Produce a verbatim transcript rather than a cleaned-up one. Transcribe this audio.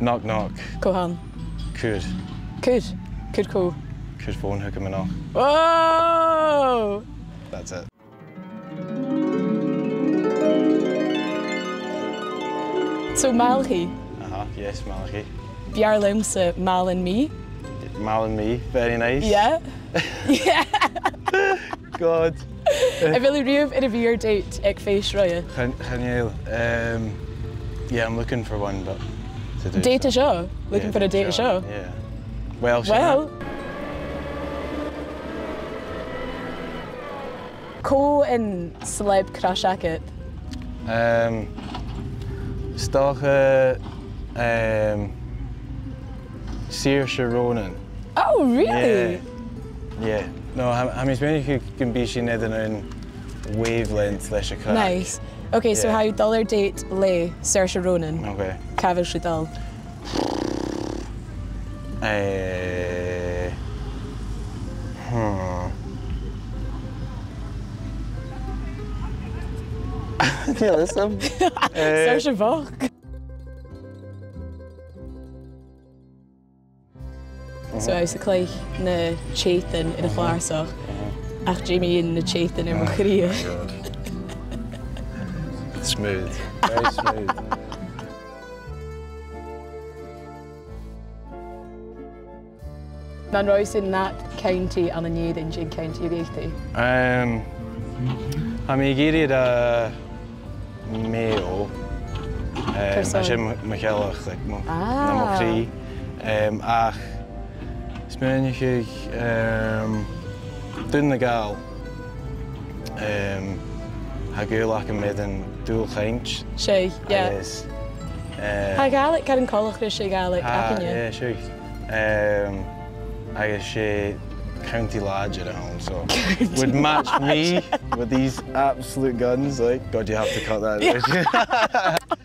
Knock knock. Cò th' ann? Cuir. Cuir? Cuir cò? Cuir fòn thugam a-nochd. Whoa! That's it. So, Malachi? Aha, yes, Malachi. B' fheàrr leamsa Malin Mì. Malin Mì, very nice. Yeah. Yeah. God. A bheil thu riamh air a bhith air date aig fèis roimhe? Chan, chan eil. Um, yeah, I'm looking for one, but to do so. Date an seo? Looking for a date an seo? Yeah. Well, sin e. Well. Cò an celeb crush agad? Um, 's dòcha, um, Saoirse Ronan. Oh, really? Yeah. Yeah. No, tha, tha mi a' smaoineachadh gum bi sinn air an aon wavelength leis a' chraic. Nice. Okay, so tha thu a' dol air date le Saoirse Ronan. Okay. Càit a bheil sibh a' dol? Eh, hmm. Chan eil fhios agam. Eh. Saoirse bhochd. So, tha sibh a' cluich na teudan air a' chlàrsach, ach dè mu dheidhinn na teudan air mo chridhe? Smooth. Very smooth. Nan robh thusa nad county ann an Èirinn, dè an county a bh' agad? Um, tha mi ag iarraidh, uh, Mayo. Um, tha sin mo, mo chealach, like, mo, na mo chridhe. Um, ach, smaoinich, um, Dùn nan Gall. Um, tha gaol agam air an dual-chainnt. Seadh, yeah. Agus, uh, tha Gàidhlig, caran coltach ris a' Ghàidhlig againne. Yeah, sure. Um, agus 's e county làidir a th' ann, so would match me with these absolute guns, like, God, you have to cut that out.